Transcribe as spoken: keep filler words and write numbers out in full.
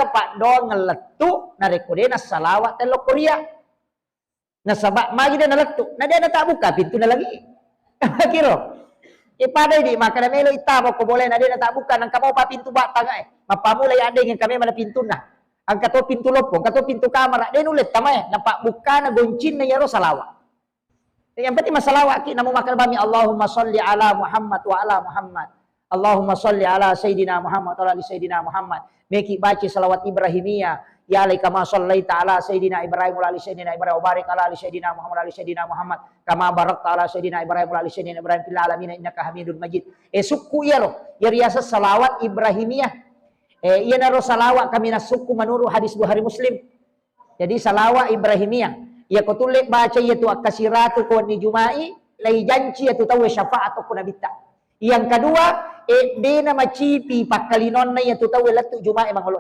paddoangeng lettu narekko de nassalawa tello koria. Nasaba magi de nalettu, na de natabbukka pintunna langi. Kiro. E pada idi makkeda melo ittama ko bolae na de natabbukka, nangka mopa pintu battangae. Mappamula yaddeng engka memang pintunna. Engka to pintu loppo, engka to pintu kamara, de nulle tamae. Napabbukkana goncinna iyaro salawa. Yang penting massalawaki, namo makkeda bami, Allahumma salli ala Muhammad wa ala Muhammad. Allahumma salli ala Sayyidina Muhammad wa ala ali Sayyidina Muhammad. Meki baca salawat Ibrahimiyah. Ya alai kama sallaita ala Sayyidina Ibrahim wa ala ali Sayyidina Ibrahim wa barik ala ali Sayyidina Muhammad wa ala ali Sayyidina Muhammad. Kama barakta ala Sayyidina Ibrahim wa ala ali Sayyidina Ibrahim fil alamin innaka Hamidun Majid. E sukku iyaro, iyaro riaseng salawat Ibrahimiyah. E iyanaro salawat kaminang sukku menurut hadis Bukhari Muslim. Jadi salawat Ibrahimiyah. Iyako tulle baca iyatu akkasiratu ko wenni Juma'i, laijanci iyatu tauwe syafaat okko Nabitta. Yang kedua, e, dena macipi pakkalinonna iyatu tauwe lettu Juma'i mangolo.